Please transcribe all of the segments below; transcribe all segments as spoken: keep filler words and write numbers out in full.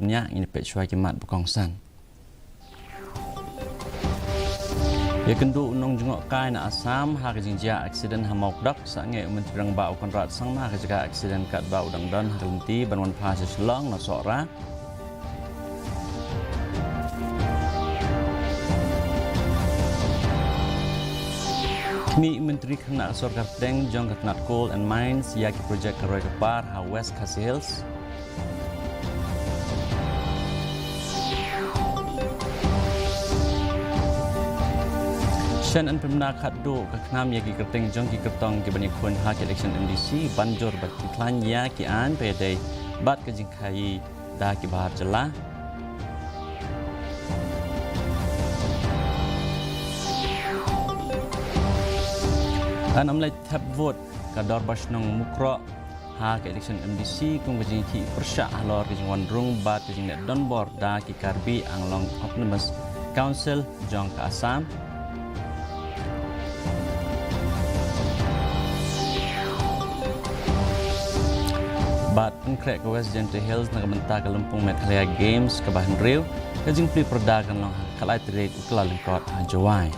Nia ngin peit shuwa ki mat ba kongsan. Ïakynduh u nongjngohkai na Assam ha ka jingjia accident ha Mawkdok, sangeh u Myntri Rangbah u Conrad Sangma ha ka jaka accident katba u dang don ha ka lynti ban wan phai sha Shillong na Sohra. Khmih Myntri Khynnah ka Sorkar Pdeng jong ka tnat Coal and Mines ïa ki projek ka roi ka par ha West Khasi Hills. Shen yn pynbna khatduh ka KHNAM ïa ki kyrteng jong ki kyrtong kiban ïakhun ha ka election M D C, ban jur bad pynkhlaiñ ïa ki aiñ ba ïadei bad ka jingkhaïi da ki bar jylla. Yn ym leit thep vote ka Dorbar Shnong Mukroh ha ka election M D C kum ka jingïakhih pyrshah halor ka jingwan rung bad ka jingleh donbor da ki Karbi Anglong Autonomous Council jong ka Assam. Bad pynkhreh ka West Jaintia Hills na ka bynta ka Lympung Meghalaya Games kaba hynriew, ka jingplie pyrda kan long ha ka khatlai tarik u Kyllalyngkot ha Jowai.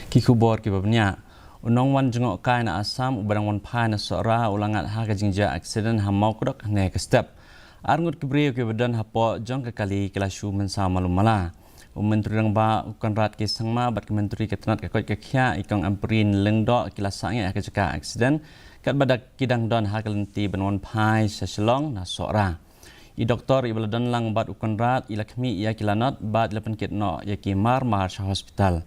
Ki khubor kiba bniah. U nongwan jngohkai na Assam uba dang wan phai na Sohra u la ngat ha ka jingjia accident ha Mawkdok hynne ka step. Arngut ki briew kiba don hapoh jong ka kali ki la shu mynsaw malu mala. U Myntri Rangbah u Conrad K Sangma bad ka Myntri ka tnat ka koit ka khiah i Kong Ampareen Lyngdoh ki la sangeh ha ka jaka accident katba da ki dang don ha ka lynti ban wan phai sha Shillong na Sohra. I doktor iba la don lang bad u Conrad i la khmih ïa ki lanot bad i la pynkit noh ïa ki mar mar sha hospital.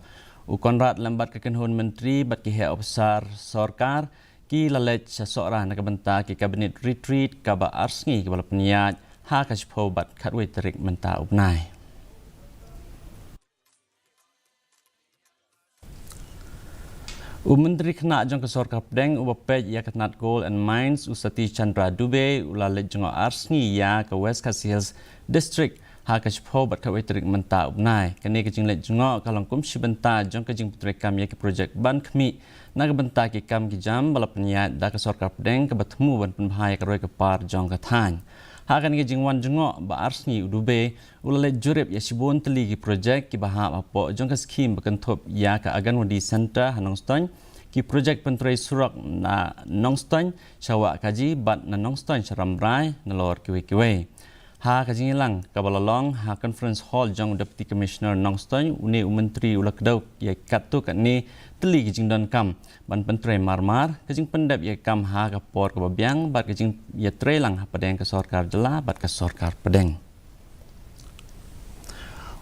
U Conrad lem bad ka kynhun myntri bad ki heh ophisar sorkar ki la leit sha Sohra na ka bynta ki cabinet retreat kaba ar sngi kaba la pynïaid ha ka shiphew bad khatwei tarik mynta u bnai. U Myntri Khynnah jong ka Sorkar Pdeng uba peit ïa ka tnat Coal and Mines u Satish Chandra Dubey u la leit jngoh ar sngi ïa ka West Khasi Hills District ha ka shiphew bad khatwei tarik mynta u bnai. Kane ka jingleit jngoh ka long kum shi bynta jong ka jingpyntreikam ïa ki projek ban khmih na ka bynta ki kam ki jam ba la pynïaid da ka Sorkar Pdeng kaba thmu ban pynbha ïa ka roi ka par jong ka thaiñ. Ha kane ka jingwan jngoh ba ar sngi u Dubey u la leit jurip ïa shibun tylli ki projek kiba hap hapoh jong ka skhim ba kynthup ïa ka Anganwadi Centre ha Nongstoiñ, ki projek pyntrei surok na Nongstoiñ sha Wahkaji bad na Nongstoiñ sha Rambrai nalor kiwei kiwei. Ha ka jingïalang kaba la long ha Conference Hall jong u Deputy Commissioner Nongstoiñ, une u Myntri u la kdew ïa katto katne tylli ki jingdonkam ban pyntrei mar mar, ka jingpyndep ïa ka kam ha ka por kaba biang bad ka jingïatreilang hapdeng ka Sorkar Jylla bad ka Sorkar Pdeng.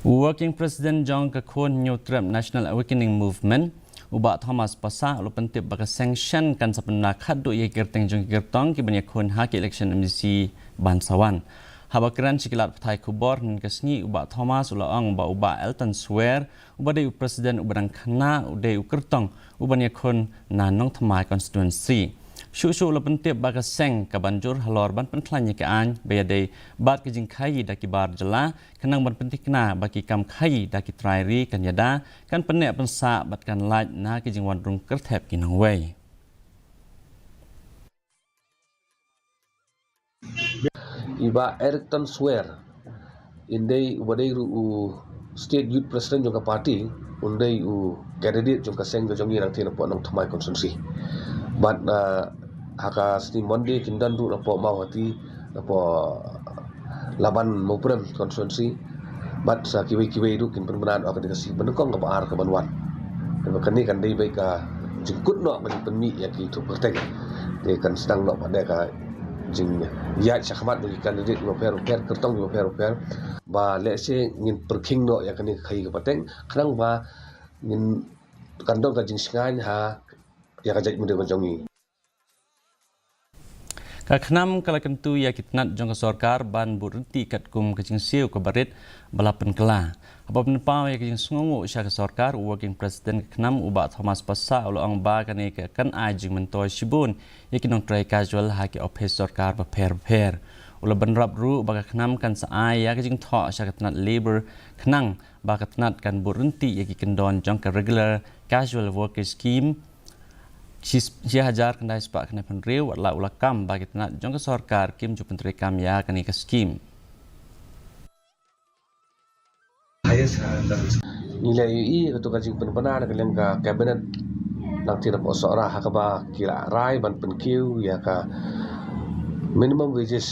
U Working President jong ka Khun Hynñiewtrep National Awakening Movement, u Bah Thomas Passah u la pyntip ba ka seng shen kan sa pynbna khatduh ïa ki kyrteng jong ki kyrtong kiban ïakhun ha ka election M D C ban sa wan. Haba kren sha ki lad pathai khubor hynne ka sngi, u Bah Thomas u la ong ba u Bah Elton Swer uba dei u President uba dang khynnah u dei u kyrtong uban ïakhun na Nongthymmai Constituency. Shuh shuh u la pyntip ba ka seng ka ban jur halor ban pynkhlaiñ ïa ka aiñ ba ïadei bad ka jingkhaïi da ki bar jylla, khnang ban pynthikna ba ki kam khaïi da ki trai ri kan ïada, kan pynneh pynsah bad kan lait na ki jingwan rung kyrthep ki nongwei. I Bah Erickton Swer, un dei uba dei ruh u State Youth President jong ka party, un dei u candidate jong ka seng ka jong ngi nangtei napoh Nongthymmai Constituency. Bad, ah, ha ka sngi Monday kin don ruh napoh Mawhati, napoh Laban Mawprem Constituency. Bad sa kiwei kiwei ruh kin pynbna noh ïa ka sngi ba nyngkong kaba ar kaban wan. Kane kan dei beit ka jingkut noh ka jingpynmih ïa ki thup kyrteng. Te kan sdang noh pat de ka jingïaid shakhmat bad ki candidate kiba pher bapher, kyrtong kiba pher bapher. Ba lehse ngin pyrkhing noh ïa kane ka khaïi ka pateng, khnang ba ngin kan don ka jingshngaiñ ha ïa ka jaitbynriew ka jong ngi. Ka KHNAM ka la kyntu ïa ki tnat jong ka sorkar ban bud ryntih katkum ka jingsiew kaba rit ba la pynkylla. Haba pynpaw ïa ka jingsngewnguh sha ka sorkar, u Working President ka KHNAM u Bah Thomas Passah u la ong ba kane ka kan ai jingmyntoi shibun ïa ki nongtrei casual ha ki ophis sorkar bapher bapher. U la bynrap ruh ba ka KHNAM kan sa ai ïa ka jingthoh sha ka tnat Labour khnang ba ka tnat kan bud ryntih ïa ki kyndon jong ka Regular Casual Worker Scheme shi, shi hajar khyndai spah khyndai phew hynriew wat la u la kam ba ki tnat jong ka sorkar kim ju pyntreikam ïa kane ka skim. Ngi la ïohi ïa kato ka jingpynbna na ka liang ka cabinet nangta na Sohra ha kaba ki la rai ban pynkiew ïa ka minimum wages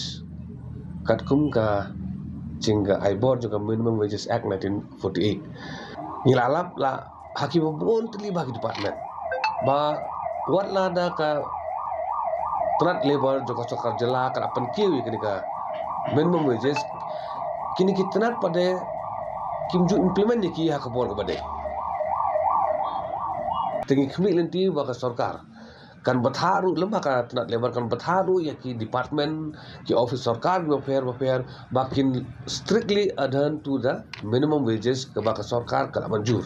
katkum ka jingaibuh jong ka Minimum Wages Act nineteen forty-eight. Ngi la lap la ha ki bun tylli bha ki department ba wat la da ka tnat labour jong ka sorkar jylla ka la pynkiew ïa kane ka minimum wages, kine ki tnat pat de kim ju implement ïa ki ha ka por kaba dei. Te ngi khmih lynti ba ka sorkar kan bthah ruh lem ha ka tnat labour, kan bthah ruh ïa ki department, ki office sorkar kiba pher ba pher ba kin strictly adhere to the minimum wages kaba ka sorkar ka la mynjur.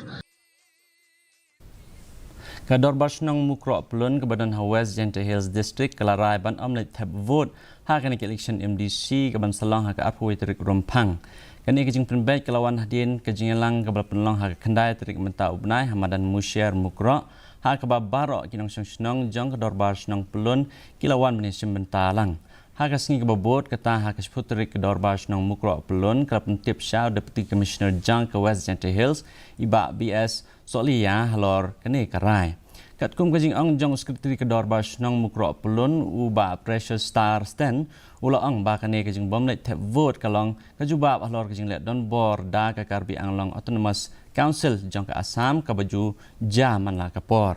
Ka Dorbar Shnong Mukroh Pyllun kaba don ha West Jaintia Hills District ka la rai ban ym leit thep vote ha kane ka election M D C kaban sa long ha ka arphew tarik Rymphang. Kane ka jingpynbeit ka la wan hadien ka jingïalang kaba la pynlong ha ka khyndai tarik mynta u bnai ha madan Mushiar Mukroh, ha kaba baroh ki nongshong shnong jong ka Dorbar Shnong Pyllun ki la wan ban ïashim bynta lang. Ha ka sngi kaba bud kata, ha ka shiphew tarik ka Dorbar Shnong Mukroh Pyllun ka la pyntip sha u Deputy Commissioner jong ka West Jaintia Hills, i Bah B S Sohliya, halor kane ka rai. Katkum ka jingong jong u Secretary ka Dorbar Shnong Mukroh Pyllun, u Bah Precious Star Sten, u la ong ba kane ka jingbym leit thep vote ka long ka jubab halor ka jingleh donbor da ka Karbi Anglong Autonomous Council jong ka Assam kaba ju jia man la ka por.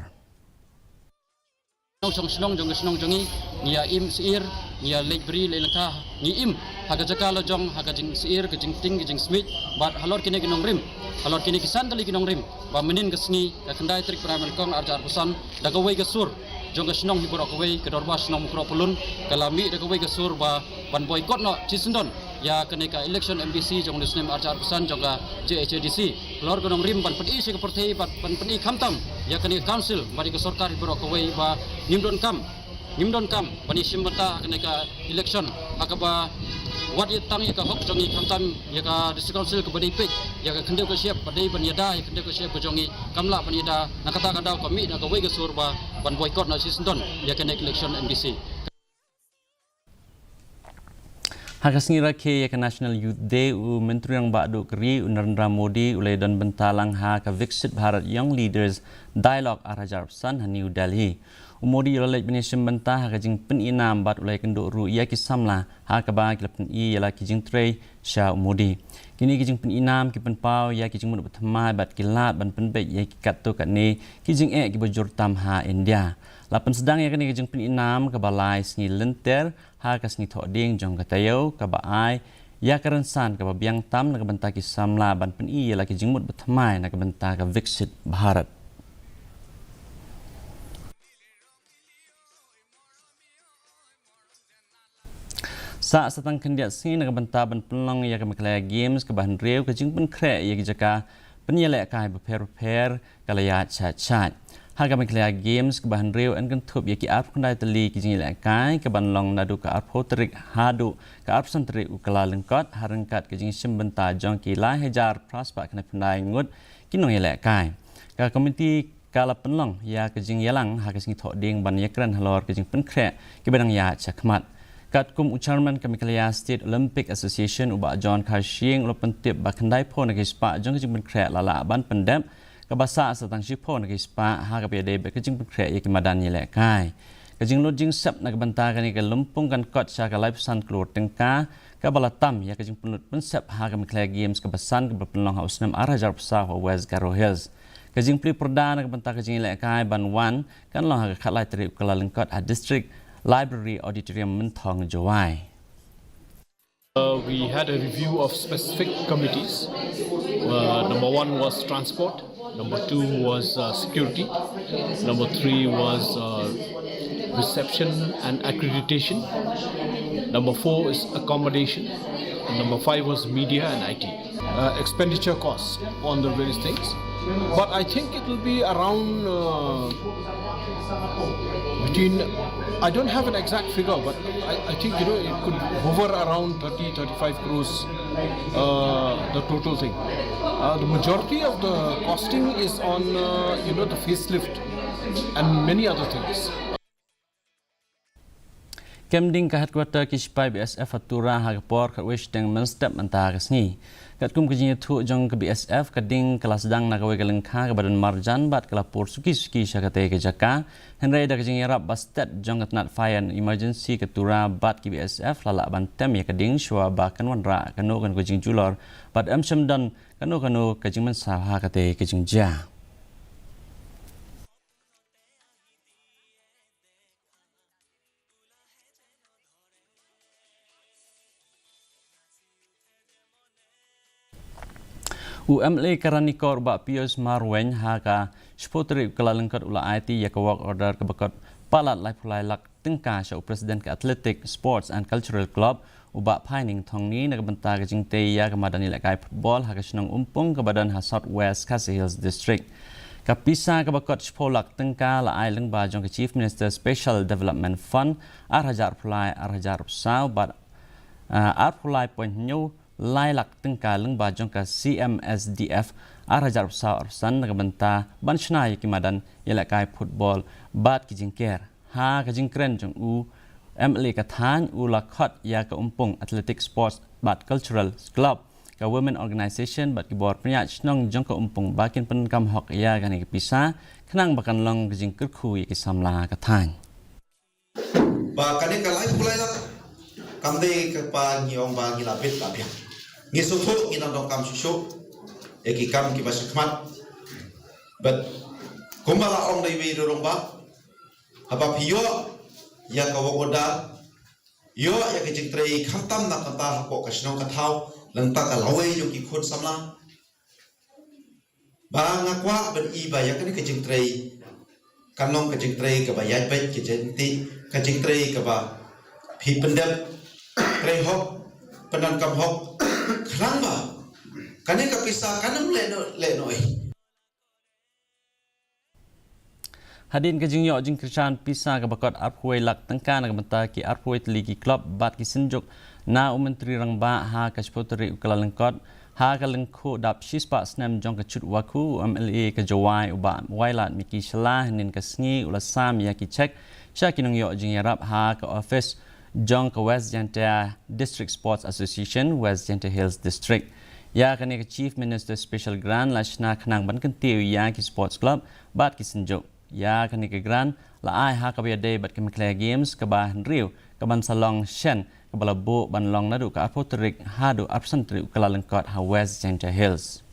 Nongshong shnong jong ka shnong jong ngi, ngi ïa im syiar, ngi ïa leit bri leit lyngkha, ngi im ha ka jaka la jong, ha ka jingsyiar, ka jingtieng, ka jingsmit bad halor kine ki nongrim, halor kine ki san tylli ki nongrim, ba mynhynnin ka sngi ka khyndai tarik bnai nyngkong arhajar arphew san, da kawei ka sur jong ka shnong hi baroh kawei, ka Dorbar Shnong Mukroh Pyllun ka la mih da kawei ka sur ba ban boycott noh shisyndon ïa kane ka election M D C jong u snem arhajar arphew san jong ka J H A D C. Halor ka nongrim ban pyni sha ka pyrthei, ban, ban pyni khamtam ïa kane ka council bad ïa ka sorkar hi baroh kawei ba ngim donkam, ngim donkam ban ïashim bynta ha kane ka election ha kaba wat ïa tang ïa ka hok jong ngi, khamtam ïa ka District Council kaba dei peit ïa ka khyndew ka shyiap ba dei ban ïada ïa ka khyndew ka shyiap ka jong ngi, kam lah ban ïada. Na kata ka daw ka mih na kawei ka sur ba ban boycott noh shisyndon ïa kane ka election M D C. Ha ka sngi rakhe ïa ka National Youth Day, u Myntri Rangbah Duh ka ri u Narendra Modi u la ïadon bynta lang ha ka Viksit Bharat Young Leaders Dialogue arhajar arphew san ha New Delhi. U Modi u la leit ban ïashim bynta ha ka jingpyni nam bad u la ïakynduh ruh ïa ki samla ha kaba ki la pyni ïa la ki jingtrei sha u Modi. Kine ki jingpyni nam ki pynpaw ïa ki jingmut bathymmai bad ki lad ban pynbeit ïa ki katto katne ki jingeh kiba jur tam ha India. La pynsdang ïa kane ka jingpyni nam kaba lai sngi lynter ha ka sngi Thohdieng jong ka taïew, kaba ai ïa ka rynsan kaba biang tam na ka bynta ki samla ban pyni ïa la ki jingmut bathymmai na ka bynta ka Viksit Bharat. Sah sa tang khyndiat sngi na ka bynta ban pynlong ïa ka Meghalaya Games kaba hynriew, ka jingpynkhreh ïa ki jaka pynïalehkai bapher bapher ka la ïaid sha sha. Ha ka Meghalaya Games kaba hynriew yn kynthup ïa ki arphew khyndai tylli ki jingïalehkai kaban long naduh ka arphew tarik haduh ka arphew san tarik u Kyllalyngkot, ha ryngkat ka jingïashim bynta jong ki lai hajar phra spah khyndai phew khyndai ngut ki nongïalehkai. Ka komiti ka la pynlong ïa ka jingïalang ha ka sngi Thohdieng ban ïakren halor ka jingpynkhreh kiba dang ïaid shakhmat. Katkum u Chairman ka Meghalaya State Olympic Association, u Bah John Kharshiing, u la pyntip ba khyndaiphew na ki spah jong ka jingpynkhreh la lah ban pyndep, kaba sah sa tang shiphew na ki spah ha kaba ïadei bad ka jingpynkhreh ïa ki madan ïalehkai. Ka jinglut jingsep na ka bynta kane ka lympung kan kot sha ka laiphew san klur tyngka, kaba la tam ïa ka jingpynlut pynsep ha ka Meghalaya Games kaba san kaba pynlong ha u snem arhajar arphew saw ha West Garo Hills. Ka jingplie pyrda na ka bynta ka jingïalehkai ban wan kan long ha ka khatlai tarik u Kyllalyngkot ha District Library Auditorium, Mynthong, Jowai. Uh, we had a review of specific committees. Uh, number one was transport. Number two was, uh, security. Number three was, uh, reception and accreditation. Number four is accommodation. And number five was media and I T. Uh, expenditure costs on the various things. But I think it will be around, uh, between, I don't have an exact figure, but I, I think, you know, it could hover around thirty, thirty-five crores, uh, the total thing. Uh, the majority of the costing is on, uh, you know, the facelift. and many other things. Kem ding ka headquarter ki shipai B S F ha Tura ha ka por khatwei shiteng mynstep mynta ka sngi. Katkum ka jingïathuh jong ka B S F, ka ding ka la sdang na kawei ka lyngkha kaba don marjan bad ka la pur suki suki sha katei ka jaka. Hynrei da ka jingïarap ba stet jong ka tnat fire and emergency ka Tura bad ki B S F la lah ban tem ïa ka ding shuwa ba kan wanrah kano kano ka jingjulor bad em shym don kano kano ka jingmynsaw ha katei ka jingjia. U M L A ka Ranikor Bah Pius Marwein ha ka shiphew tarik u Kyllalyngkot u la aiti ïa ka work order kaba kot palat laiphew lai lak tyngka sha u President ka Athletic, Sports and Cultural Club, u Bah Phaining Thongni, na ka bynta ka jingtei ïa ka madan ïalehkai football ha ka shnong Umpung kaba don ha South West Khasi Hills District. Ka pisa kaba kot shiphew lak tyngka la ai lyngba jong ka Chief Minister Special Development Fund, ar hajar arphew lai, ar hajar arphew saw bad, ah, arphew lai point hynñiew lai lak tyngka lyngba jong ka C M S D F, ar hajar arphew saw arphew san, na ka bynta ban shna ïa ki madan ïalehkai football bad ki jingker. Ha ka jingkren jong u M L A ka thaiñ, u la khot ïa ka Umpung Athletic, Sports bad Cultural Club, ka Women Organisation bad ki bor pynïaid shnong jong ka Umpung ba kin pyndonkam hok ïa kane ka pisa khnang ba kan long ka jingkyrkhu ïa ki samla ka thaiñ. Ba kane ka laiphew lai lak kam dei kaba ngi ong ba ngi la bit la biang. Ngi sngewthuh ngi nang donkam shuh shuh ïa ki kam kiba shakhmat. Bad kumba la ong da iwei i rangbah, haba phi ïoh ïa ka work order, ïoh ïa ka jingtrei khamtam na ka bynta hapoh ka shnong ka thaw, na ka bynta ka lawei jong ki khun samla. Ba nga kwah ban ïohi ba ïa kane ka jingtrei kan long ka jingtrei kaba ïaid beit, ka jingtrei, ka jingtrei kaba phi pyndep, trei hok, pyndonkam hok, khnang ba kane ka pisa kan ym leh noh, leh noh ei. Hadien ka jingïoh jingkyrshan pisa kaba kot arphew wei lak tyngka na ka bynta ki arphew wei tylli ki club bad ki synjuk na u Myntri Rangbah ha ka shiphew tarik u Kyllalyngkot, ha ka lyngkhuh dap shispah snem jong ka Chutwakhu, u M L A ka Jowai u Bah Wailadmiki Shylla hynnin ka sngi u la sam ïa ki cheque sha ki nongïoh jingïarap ha ka office jong ka West Jaintia District Sports Association, West Jaintia Hills District. Ïa kane ka Chief Minister Special Grant la shna khnang ban kyntiew ïa ki sports club bad ki synjuk. Ïa kane ka grant la ai ha kaba ïadei bad ka Meghalaya Games kaba hynriew kaban sa long shen, kaba la buh ban long naduh ka arphew tarik haduh arphew san tarik u Kyllalyngkot ha West Jaintia Hills.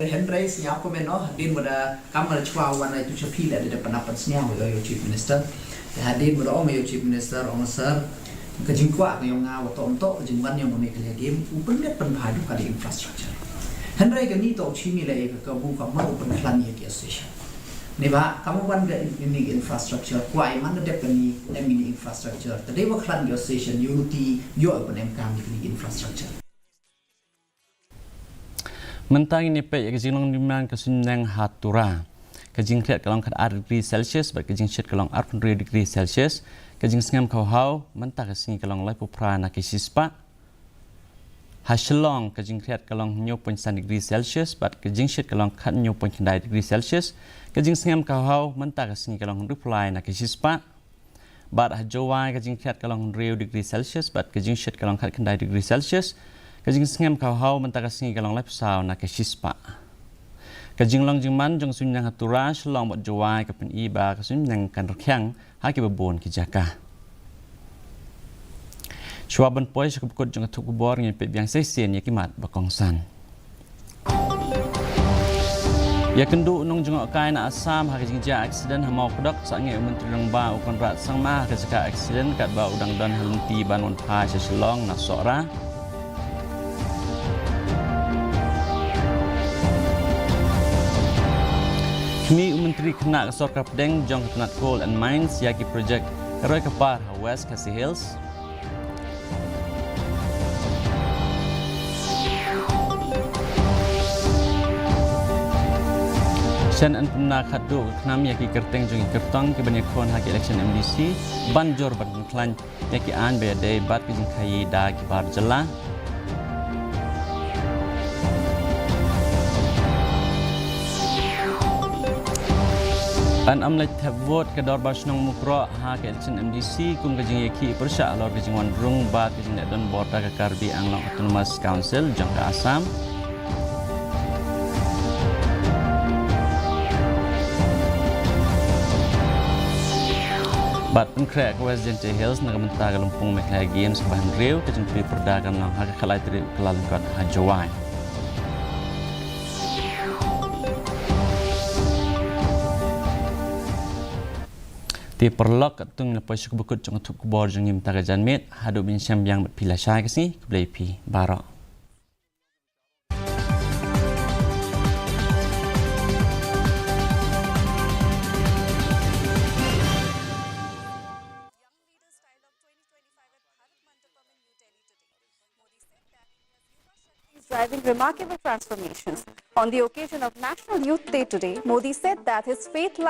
Te hynrei sngewbha kumno, hadien ba da kam ka chwa wan ai tu cha phi la da pynap pynsngew ïa u Chief Minister. Te hadien ba da ong ïa u Chief Minister, ong sir, ka jingkwah ka ïong nga wat ym toh ka jingwan ïong ka Meghalaya Games, u pynbeit pynbha ïa ka infrastructure. Hynrei kane to u Chief Minister la ïa ka kabu ka mar u pynkhlaiñ ïa ki association. Neibhah kam u wan ka in-, in-, infrastructure, kwah ïa man da dep kane, em kane infrastructure. Te dei ba khlaiñ ïa ki association, ïa u ruti, ïa u pynemkam ïa kane infrastructure. Mynta ngin ïa peit ïa ka jinglong dimian ka suiñbneng ha Tura. Ka jingkhriat ka long khatar degree Celsius bad ka jingshit ka long arphew hynriew degree Celsius. Ka jingsngem kawhaw mynta ka sngi ka long laiphew phra na ka shispah. Ha Shillong ka jingkhriat ka long hynñiew point san degree Celsius bad ka jingshit ka long khathynñiew point khyndai degree Celsius. Ka jingsngem kawhaw mynta ka sngi ka long hynriewphew lai na ka shispah. Bad ha Jowai ka jingkhriat ka long hynriew degree Celsius bad ka jingshit ka long khatkhyndai degree Celsius. Ka jingsngem kawhaw mynta ka sngi ka long laiphew saw na ka shispah. Ka jinglong jingman jong suiñbneng ha Tura, Shillong bad Jowai ka pyni ba ka suiñbneng kan rkhiang ha kiba bun ki jaka. Shuwa ban poi sha kaba kut jong ka thup khubor, ngin peit biang shisien ïa ki mat ba kongsan. Ïakynduh u nongjngohkai na Assam ha ka jingjia accident ha Mawkdok, sangeh u Myntri Rangbah u Conrad Sangma ha ka jaka accident katba u dang don ha lynti ban wan phai sha Shillong na Sohra. Khmih u Myntri Khynnah ka Sorkar Pdeng jong ka tnat Coal and Mines ïa ki projek ka roi ka par ha West Khasi Hills. Shen Annpurna Khatduh ka KHNAM ïa ki kyrteng jong ki kyrtong kiban ïakhun ha ki election M D C, ban jur ban pynkhlaiñ ïa ki aiñ ba ïadei bad ki jingkhaïi da ki bar jylla. Ban ym leit thep vote ka Dorbar Shnong Mukroh ha ka election M D C kum ka jingïakhih pyrshah halor ka jingwan rung bad ka jingleh donbor da ka Karbi Anglong Autonomous Council jong ka Assam. Bad pynkhreh ka West Jaintia Hills na ka bynta ka Lympung Meghalaya Games kaba hynriew, ka jingplie pyrda kan long ha ka khatlai tarik u Kyllalyngkot ha Jowai. Te paralok, katto ngi la poi sha kaba kut jong ka thup khubor jong ngi mynta ka janmiet. Haduh ban ïashem biang bad phi lashai ka sngi, khublei phi baroh. Is driving remarkable transformations. On the occasion of National Youth Day today, Modi said that his faith lies